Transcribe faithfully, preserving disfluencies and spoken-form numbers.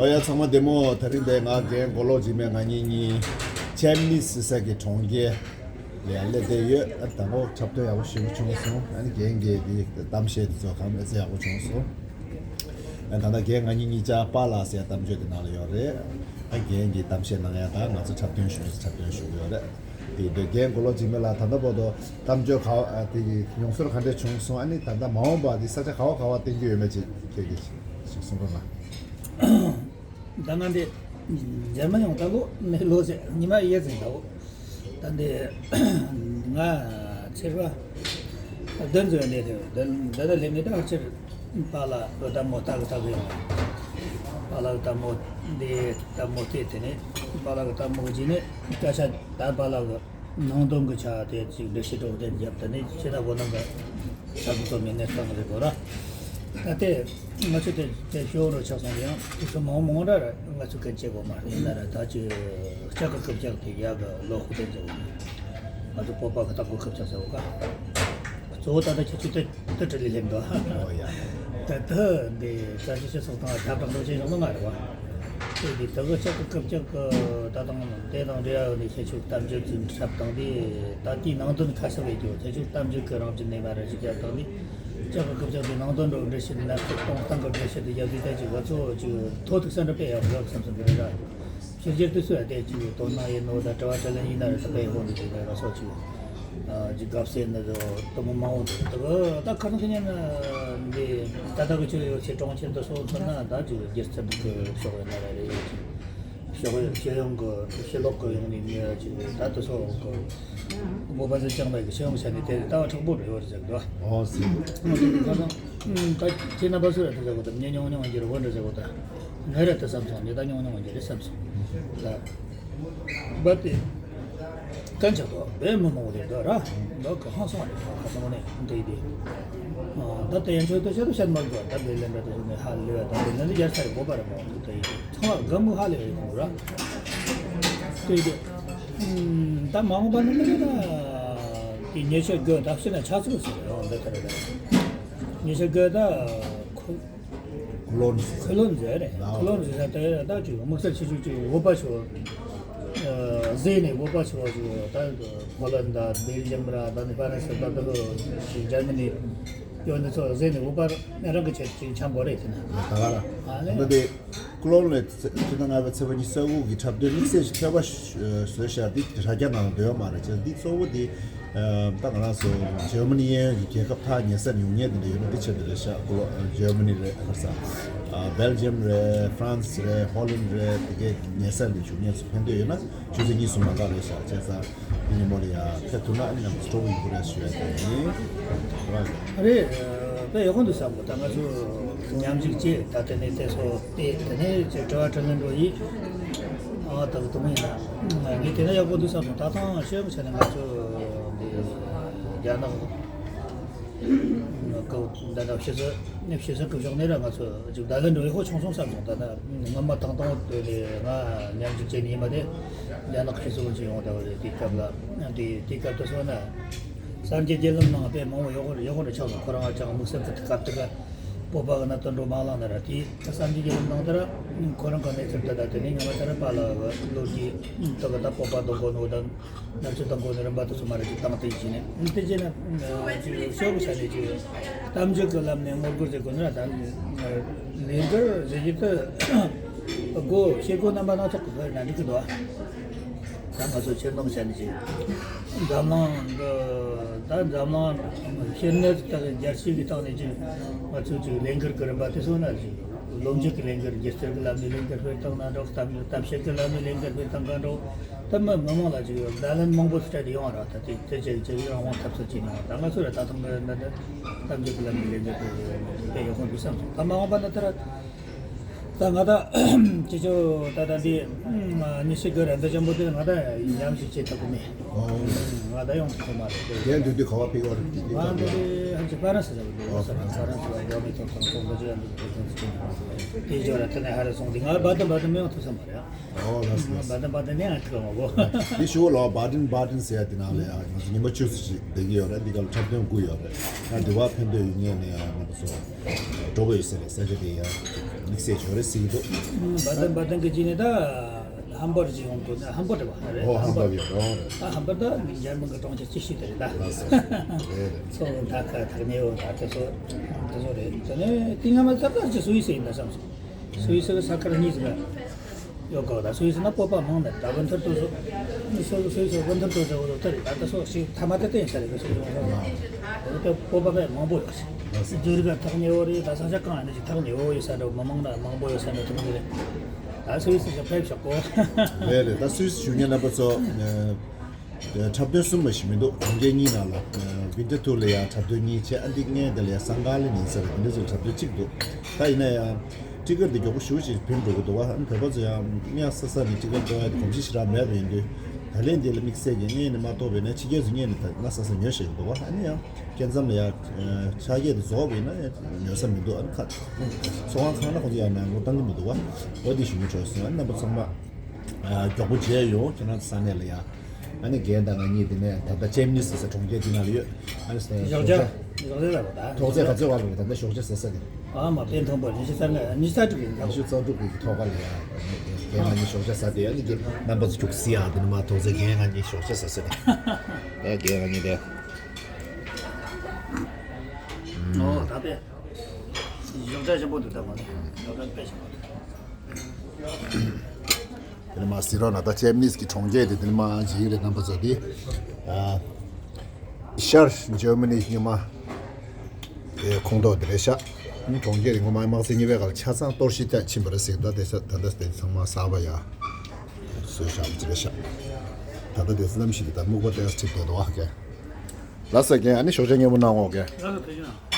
ཨོ་ཡ། ཚང་མ་བདེ་མོ། དེ་རིང་འདི་ང་རྒན་མགོ་ལོག་འཇིགས་མེད་ང་གཉིས་གཉིས་ཆེན་ནི་སི་ས་གི་གྲོང་ཁྱེར་ལ་སླེབས་བསྡད་ཡོད། ཨ་དང་པོ་འཁྲབ་སྟོན་ཡག་པོ་ཞེ་པོ་བྱུང་སོང་། ཨ་ནི་རྒན་གྱིས་འདི་གཏམ་བཤད་དེ་ཚོ་གང་ཨེ་ཙི་ཡག་པོ་བྱུང་སོང་། ཨ་ད་ལྟ་རྒན་ང་གཉིས་གཉིས་ཆ་པཱ་ལགས་ཟེར་གཏམ་བརྗོད་དེ་ནང་ལ་ཡོད་རེད། ཨ་རྒན་གྱིས་གཏམ་བཤད་གནང་ཡ་དང་ང་ཚོ་འཁྲབ་སྟོན་ཞུ་ཡ་འཁྲབ་སྟོན་ཞུ་གི་ཡོད་རེད། དེ་འདྲ་རྒན་མགོ་ལོག་འཇིགས་མེད་ལགས་ད་ལྟ་བར་དུ་གཏམ་བརྗོད་ག་པ་དེ་གི་མྱོང་ཚོར་ག་འདྲ་བྱུང་སོང་། ཨ་ནི་ད་ལྟ་མ་འོངས་པ་དེ་ས་ཆ་ག་པ་ག་པ་བསྟན་རྒྱུ་ཡོད་མེད་ཅིག་ཁྱེད་ཀྱིས་ཞིག་གསུང་རོགས་གནང་། ད་ང་འདི་འཇར་མན་ཡོང་ད་ལོ་ནས་ལོ་ཟེར་ཉི་མ་གཡས་ཟིན་ད་འོ། ད་འདི་ང་ཚེ་རབས་བདུན་ཙམ་ཡོད་ནས་དེ་འདི་འདི་ལ་སླེབས་ནས་ད་ཕལ་ཆེར་པཱ་ལགས་གི་ལྟད་མོ་ལྟ་གི་ལྟ་གི་ཡོང་། པཱ་ལགས་གི་ལྟད་མོ་འདི་ལྟད་མོ་བལྟས་དེ་ནས་པཱ་ལགས་གི་ལྟད་མོ་གི་རྗེས་ནས་སྐད་ཆ་ད་པཱ་ལགས་གི་ནང་དོན་གྱི་ཆ་དེ་ཅིག་འགྲེལ་བཤད་སྒྲོག་དེ་རྒྱབ་ད་ནི་ཕྱི་ཟླ་བོད་ནང་གི་ས་ཁུལ་ཚོ་མི་གནས་སྟངས་རེད་གོ་ར། ད་ལྟའི་ང་ཚོ་དེ་དེ་ཤོར་རུ་ཆགས་སོང་། ཡང་དུས་ཚོད་མང་མང་ར་ང་ཚོ་གན་བྱེད་དགོས་མ་རེད། ཡིན་ན་ར་ད་ཅི་ལྕགས་ཀྱི་རྐུབ་བཀྱག་དེ་ཡག་གི་ལོ་ཁུག་དེ་འཇོག་ང་ཚོ་སྤོབས་པ་གི་སྟག་གི་རྐུབ་བཀྱག་ཟེར་བ་ཀ། གཙོ་བོ་ད་ལྟ་ཁྱེད་ཚོས་དེ་དེ་དྲི་ལས་སླེབས་འདུག་ཨོ་ཡ། ད་ལྟ་འདི་རྩ་ཆེ་སྤྱི་ཚོགས་དང་ཁྱབ་བསྒྲགས་འདུག་ཅེས་བྱུང་ནི་མ་རེད་བ། དེ་གི་དེ་གི་ལྕགས་ཀྱི་རྐུབ་བཀྱག་གི་ད་དང་དེ་དང་འབྲེལ་ཡོད་ནས་ཁྱེད་ཚོས་གཏམ་རྒྱུད་ཀྱི་འཁྲབ་སྟངས་དེ་ད་ལྟའི་ནང་དོན་ཁ་གསལ་བས་ཀྱང་ཁྱེད་ཚོས་གཏམ་རྒྱུད་ཀྱི་རང་བཞིན་ནས་མ་རེད་ཅེས་བརྒྱབ་སྟངས་དེ་ལྕགས་ཀྱི་རྐུབ་བཀྱག་དེ་ནང་དོན་འགྲོ་འགྲེལ་བཤད་ནས་གཏོང་སྟངས་ཀྱི་འགྲེལ་བཤད་དེ་རྒྱབ་དུས་ད་ཅིག་ང་ཚོ་ཅིག་ཐོ་ཐུག་ས་འདྲ་སྤེལ་ཡག་ཡོད་བསམ་སོང་གི་རེད་ར། ཕྱི་རྒྱལ་དུ་སུ་ཡ་དེ་ཅིག་དོ་སྣང་ཡིན་ནོ་ད་དྲི་བ་དྲིས་ལན་ཡིན་ན་རེད། ད་དཔེ་ཧོན་དུ་ཅིག་རེད་ར་སོགས་ཅིག་ཨ་ཅིག་དགའ་བསུ་ནི་རེད། དུ་མོ་མང་བོ་འདུག་ད་ག་ད་ག་རང་གི་ཉན་འདི་ད་ལྟ་གི་ཆོས་ཡོད་ཚེ་གྲོང་ཁྱེར་དུ་སོགས་མཚོན་ན་ད་ཅིག་སྒེར་ཚབ་ཀྱི་ཕྱོགས་ཡིན་ན་རེད། ཅིག་ཕྱོགས་ཡོད་སྤྱི་ཡོངས་ཀྱི་ཕྱི་ལོགས་ཀྱི་ཡོང་ནས་ཉོས་ཅིག་ད་དུ་སོགས་ཀྱི་བོད་པ་ཟེར་ཅང་མེད་ཀྱི་སྤྱི་ཡོངས་ཆ་ནས་དེ་ལྟ་བ་དྲག་པོ་རེད་ཡོད་རེད་ཟེར་གི་འདུག་ཨོ་སི། ད་ཁྱེད་རྣམ་པ་སུ་རེད་ད་ཟེར་གོ་ད་མྱི་ཉུང་ཉུང་གི་རེད་བོད་འདྲ་ཟེར་གོ་ད། ང་ར་དེ་བསམ་སོང་། ཉི་ཟླ་ཉུང་ཉུང་འགྱུར་རེ་བསམ་སོང་། ད་བབ་དེ་གན་ཆག་ཏོ་བས་མི་མང་བོ་དེ་འདྲ་ར་འདྲ་ག་ཧང་སོང་རེད། ཁ་སང་ནས་འདྲེ་དེ་ད་ལྟ་ཡན་ཆོད་དུ་བཤད་དུ་བཤད་མ་དགོས། ད་བེ་ལེན་འདྲ་དུ་ནས་ཧ་ལས་བ་ད་བེ་ལེན་དུ་རྒྱལ་ས་རེ་བོ་པ་རེ་མ་འདུག་ད་ཡིན་ཚང་མ་དགའ་མོས་ཧ་ལས་བའི་ཁོང་ར་དེ་དེ་ད་མ་འོངས་པ་ནི་མི་ལ་ད་དེ་ཉེ་ཆར་དགོས་ད་ཕྱིར་ན་ཆ་ཚུགས་ཟེར་རེད། འོང་འདི་ལྟར་རེད། ཉེ་ཆར་དགོས་ད་ཁོ། ཁུ་ལོན་ཟེར། ཁུ་ལོན་ཟེར་རེད། ཁུ་ལོན་ཟེར་ས་དེ་ད་ཅིག་དམིགས་བསལ་ཆེ་ཤོས་ཅིག་བོད་པ་ཆེ་བ། ཟེར་ནས་བོད་པ་ཆེ་བ་ཅིག་ད་ཕོ་ལན་ད་སྦེལ་ཇམ་ར་ད་ནི་ཧྥ་རན་སི་ད་ད་ལོ་ཅིག་འཇར་མ་ནི་ཡོད་ནི་ཚོ་ཟེར་ནས་བོད་པ་རང་གི་ཆེད་ཅིག་འཆམ་དགོས་རེད་དེ་ན། ད་ག་ར། ཨ་ལེ། ད་དེ་ཁུ་ལོན་ལས་ཁྱེད་ད་ང་བའི་ཚེས་པ་ཉི་ཤུ་རྩ་དགུ་གི་འཁྲབ་སྟོན་དམིགས་བསལ་ཞིག་ཐོས་པ་བཟོས་ཤག་དེ་དྲ་རྒྱ་ནང་ལ་འདོན་ཡོད་མ་རེད། ཅེས་འདི་གཙོ་བོ་དེ། ད་ང་རང་ཚོ་འཇར་མ་ནི་གཡས་གཡོན་གྱི་རྒྱལ་ཁབ་ཐག་ཉེ་སར་ཡོང་མཁན་དེ་འདྲ་ཡོད་ན་དེ་ཆེད་དུ་རེད་ཤག་ཀུ་ལོ་འཇར་མ་ནི་རེད། ཨ་ཁར་ས་སྦེལ་ཇམ་རེད། ཧྥ་རན་སི་རེད། ཧོ་ལན་རེད། དེ་གའི་ཉེ་སར་ལ་བཞུགས་མཁན་ཚོ་ཕན་ཐོགས་ཡོད་ན་ཆུ་ཚོད་གཉིས་གསུམ་ལ་ཀ་རེད་ཤག་བྱས་ཙང་དེ་ཉིན་མོ་ལ་ཡ་ཕེབས་ཐུབ་ན་ཨ་ནི་ང་ཚོ་སྤྲོ་པོ་ཡོང་གི་རེད་ཞུ་ཡ་དེ་ཡིན། རེད། དཔེ་ཡག་པོ་འདུག་བསམ་གི། ད་ང་ཚོ་མཉམ་ཞུགས་བྱས་ད་དེ་ནས་དེ་ཚོ་དེ་དེ་ནས་ཅིག་དྲི་བ་དྲིས་ལན་འགྲོ་ཡིན། ཨ་ད་གི་དུ་མིན་ན་ངས་དེ་ན་ཡག་པོ་འདུག་བསམ་སོང་། ད་ཐང་ཤོད་མི་ཆ་ནས་ང་ཚོ་འདི་རྒྱ་ནག་གི་ད་ལྟ་ཕྱི་སྲིད་ཕྱི་སྲིད་སྐུ་ཕྱོགས་ནས་ར་ང་ཚོ་ཅིག་བརྡ་ལན་འགྲོ་ཡག་པོ་བྱུང་སོང་བསམ་སོང་། ད་ལྟ་སྔོན་མ་ཐང་ཐང་དུ་ནས་ང་མཉམ་ཞུགས་བྱས་ནས་ཡིན་པ་དེ་རྒྱ་ནག་ཕྱི་སྲིད་དབང་ཆེན་ཡོང་བསྡད་པ་རེད། དེ་སྐབས་ལ་དེ་དེ་སྐབས་དུ་སོང་ན། གསར་འགྱུར་བརྒྱུད་ལམ་ནང་དཔེ་མང་བོ་ཡག་པོ་ཡག་པོ་འདྲ་ཆགས་སོང་། ཁོ་རང་ཅང་དམིགས་བསལ་གྱི་དུས་སྐབས་དེ་ག་བོད་པ་གི་གནད་དོན་འགྲོ་མ་བླངས་ན་ར་དེའི་གསར་འགྱུར་བརྒྱུད་ལམ་ནང་དེ་ར་ཁོ་རང་གི་གནས་ཚུལ་དེ་དང་དེ་ནས་ང་མ་དེ་ར་པཱ་ལགས་ཀྱི་ལོ་རྒྱུས་དེ་ག་ད་བོད་པ་སྡོད་གོ་ནོ་དང་ནར་ཆུ་དང་གོ་ནས་རིམ་པ་དེ་ཚོ་མ་ར་ཅིག་བཏང་དེ་བྱས་ནས་དེ་བྱས་ན་ཅིག་ཤོག་གི་ཆ་ནས་ཅིག་གཏམ་རྒྱུད་ཀྱི་ལམ་ནས་ངོ་རྒོལ་བྱེད་དགོས་ན་ར་ད་ལས་འགུལ་བྱེད་རྒྱུ་དེ་སྒོ་ཤེལ་སྒོ་རྣམ་པ་སྣ་ཚོགས་ཀྱི་ཐོག་ནས་འགྲིག་གི་འདུག་ད་ང་ཚོ་ཕྱིར་འདོམས་བྱས་ནས་ཅིག་འཛམ་གླིང་གི་ད་འཛམ་གླིང་ཕྱི་ནས་ད་རྒྱལ་སྤྱི་གི་སྟེང་ནས་ཅིག་ང་ཚོས་ཅིག་ལས་འགུལ་གི་རིམ་པ་དེ་ཚོ་ན་ཅིག་ལོ་མཇུག་གི་ལས་འགུལ་སྒྱུ་རྩལ་གི་ལམ་ནས་ལས་འགུལ་སྤེལ་སྟངས་ན་འགྲོ། གཏམ་གཏམ་བཤད་གི་ལམ་ནས་ལས་འགུལ་སྤེལ་སྟངས་ག་འགྲོ། ད་མི་མི་མང་ལ་ཅིག་བརྡ་ལན་མང་པོ་སྤྲད་དེ་ཡོང་བ་ར། ད་དེ་དེ་ཅིག་ཅིག་རང་དབང་འཐབ་རྩོད་བྱས་ནས་ཡོང་བ། ད་ང་ཚོ་ར་ད་ཐེངས་གི་འདི་འདི་གཏམ་བཤད་གི་ལམ་ནས་ལས་འགུལ་སྤེལ་ཡོང་དགོས་འདུག་བསམ་སོང་། ད་མ་འོངས་པ་ན་ད་ར། ད་ང་ད་ཅི་ཅོ་ད་ད་འདི་ཉི་ཤུ་དགུ་ར་འདི་ཅན་པོ་དེ་ང་ད་ཉམས་ཞིག་བྱེད་ཐུབ་གི་མེད། ང་ད་ཡོང་ཐུབ་མ་རེད། རྒན་དུས་དུས་ག་བ་ཕེབས་ཡོད་རེད། དེ་ང་འདི་ཧ་ ཧྥ་རན་སི་ལ་འགྲོ་ས་ཧྥ་རན་སི་ལ་འགྲོ་མི་ཐོག་ཁང་ཚོགས་པ་ཅིག་ཡང་འདུག་ཁང་ཚོགས་ཅིག་དེ་ཞོར་ལ་དེ་ནས་ཧ་རེ་སོང་དེ་ང་བ་དམ་བ་དམ་མི་ཡོང་ཐུབ་ས་མ་རེད། ཨོ་ལགས་སོ་ལགས་སོ། བ་དམ་བ་དམ་ནས་ང་ཐུག་མ་གོ། དེ་ཞོར་ལ་བ་དན་བ་དན་ཟེར་ཡ་དེ་ནང་ལ་ཡང་ང་ཚོ་ཉི་མ་བཅུ་ཙམ་ཅིག་བསྡད་ཀྱི་ཡོད་རེད། འདི་ག་ལ་འཁྲབ་སྟོན་དགུ་ཡོད་རེད། ང་འདི་བ་ཕན་ཐོགས་ཡོད་ངེས་ནས་ཡང་ང་ཚོ་འགྲོ་དགོས་ཡོད་ས་རེད། ས་ཆ་དེ་ཡང་དམིགས་བསལ་ཞོར་རེད་ཟེར་གྱི་འདུག་བ་དམ་བ་དམ་གྱི་རྗེས་ནས་ད། ཧམ་པར་ཅིག་ཡོང་དགོས་ན་ཧམ་པར་རེད་བ། རེད། ཨོ་ཧམ་ཧམ་པར་པར་ཡོད་རོགས་རེད། ད་ཧམ་པར་ད་འཇར་མན་གྱི་གྲོང་ཁྱེར་ཅི་ཞིག་དེ་རེད་ད། ལགས་སོ། རེད་རེད། ཚོ་ད་ཁ་ཐག་ཉེ་བོ་ད་དེ་ཚོ་དེ་ཚོ་རེད། དེ་ནས་དེ་སྔ་མ་ཚབ་ལ་ཅི་སུ་ཡིས་ཟེར་ཡིན་ད་བསམ་སོང་། སུ་ཡིས་ཟེར་ས་ཁར་གཉིས་ཟེར་ཡོད་གོ། ད་སུ་ཡིས་ཟེར་ན་སྤོབས་པ་མང་ནས་ད་བུན་ཐར་དུ་སུ་སུ་ཡིས་ཟེར་བུན་ཐར་དུ་ཟེར་བོ་ད་རེད། ད་དེ་ཚོ་ཞིག་ཐ་མ་དེ་བསྟན་ས་རེད། སུ་ཡིས་ཟེར་བོ་ད་སྤོབས་པ་དཔེ་མང་པོ་ཡོད་ཟེར། ཟུར་ག་ཐག་ཉེ་བོ་རེད། ད་ས་ཆ་གང་ཡིན་ན་ཅིག་ཐག་ཉེ་བོ་ཡོད་ས་འདྲ་མི་མང་ན་མང་པོ་ཡོད་ས་འདྲ་ཐུག་གི་རེད། ད་སུད་སི་ཞིག་ཕེབས་ཤོག་གོ། རེད་རེད། ད་སུད་སི་བཞུགས་མཁན་རྣམ་པ་ཚོ་ཨ། འཁྲབ་སྟོན་གསུམ་མ་ཞིག་མི་འདུག་གྲོང་ཁྱེར་གཉིས་ནང་ལ་ཨ། ཝིན་ཊར་ཐུར་ལ་ཡང་འཁྲབ་སྟོན་གཉིས་བྱས། ཨ་འདི་སྔས་དེ་ལ་ཡང་སང་ག་ལི་ཉིན་ས་རེད། དེ་འདྲ་ཚོ་འཁྲབ་སྟོན་གཅིག་འདུག་ད་ཡིན་ན་ཡང་ཊི་ཀེ་ཊི་འདི་མགྱོགས་པོ་ཞེ་པོ་ཅིག་བུད་འགྲོ་གི་འདུག་བ། ཨ་ནི་བོད་པ་ཚོ་ཡང་སྔ་ས་ས་ནས་ཊི་ཀེ་ཊི་འགྲོ་ཡ་དེ་གོམས་གཤིས་ཞེ་དྲག་མེད་པ་ཡིན་དུས། ད་ལན་འདི་ལ་དམིགས་བསལ་གྱི་སྔས་ནས་མ་གཏོགས་པས་ན་ཕྱི་རྒྱལ་ཚོ་སྔས་ནས་ད་སྔ་ས་ས་ཉོ་བཞིན་འདུག་བ། ཨ་ནི་ཡང་སྐྱེ་མཚམས་ལ་ཡང་ཆ་རྐྱེན་དེ་རྫོགས་པ་ཡིན་ན་ཡང་ཉོ་ས་མི་འདུག་ཨ་ནི་ཁ་ཚོང་ཁང་ཁང་ན་ཁོང་ཚོ་ཡང་ནང་ལོག་བཏང་གི་མི་འདུག་བ། འོ་དེ་ཞུ་མི་ཆོག་སོང་། ཨ་ནི་རྣམ་པ་ཚང་མ་ཨ་མགྱོགས་པོ་མཇལ་ཡོང་། ཁྱེད་རང་ཚོ་ས་གནས་ལ་ཡང་། ཨ་ནི་རྒན་དང་ང་གཉིས་དེ་ནས་ད་ལྟ་ཅེམ་ནི་སི་ཟེར་གྲོང་ཁྱེར་འདི་ནང་ལ་ཡོད། ཨ་ནི་ཞོགས་ཇ། ཞོགས་ཇ་ལ་ད། ཐོག་ཚད་ག་ཚོད་བར་ལ་ད་ལྟ་ཞོགས་ཇ་ཟ་ས་དེ། ཨ་མ་དཔེ་མཐོན་པོ་ཉི་ཤུ་རྩ་ལྔ་ཉི་ཤུ་རྩ་དྲུག་ཡིན་ད། ཉི་ཤུ་རྩ་དྲུག་གི་ཐོག་ཁ་ལ་ཡ། རྒན་ང་གཉིས་ཞོགས་ཇ་ཟ་དེ། ཨ་ནི་རྒན་རྣམ་པ་ཚོ་རྒྱུགས་སྲིད་ཡ། དེ་ནི་མ་ཐོག་ཚད་རྒན་ང་གཉིས་ཞོགས་ཇ་ཟ་ས་དེ། ཨ་རྒན་ང་གཉིས་དེ། ཨོ་ད་དཔེ། ཞོགས་ཇ་ཞིམ་པོ་འདུག་ད་མ་ནི་ཞོགས་ཇ་དཔེ་ཞིམ་པོ་འདུག་དེ་ནི་མ་ཟེར་རོགས་ན་ད་ཅེམ་ནི་སི་གི་གྲོང་ཁྱེར་དེ་དེ་ནི་མ་ཇི་ཡིག་རེད་རྣམ་པ་ཚོ་དེ། ཨ། ཤར་ཇར་མ་ནི་སྔོན་མ་དེ་ཁོངས་གཏོགས་དེ་རེད་ཤག་གྲོང་ཁྱེར་དེ་སྔོན་མ་དམག་ཆེན་གཉིས་པའི་སྐབས་ལ་ཆ་ཚང་གཏོར་བཤིག་ཐེབས་ཕྱིན་པ་རེད་ཟེར། ད་དེ་ས་ད་ལྟ་དེ་ཚང་མ་གསར་པ་ཡ་བཟོས་བཞག་པ་ཅིག་རེད་ཤག་ད་ལྟ་དེ་གནམ་གཤིས་དེ་ད་སྨུག་པ་ཏོག་ཙམ་འཁྲིགས་བསྡད་འདུག་ཨ། ལགས་སོ་རྒན། ཨ་ནི་ཞོགས་ཇ་མཉེས་པོ་གནང་འོ་རྒན། ལགས་སོ་ཐུགས་རྗེ་གནང་།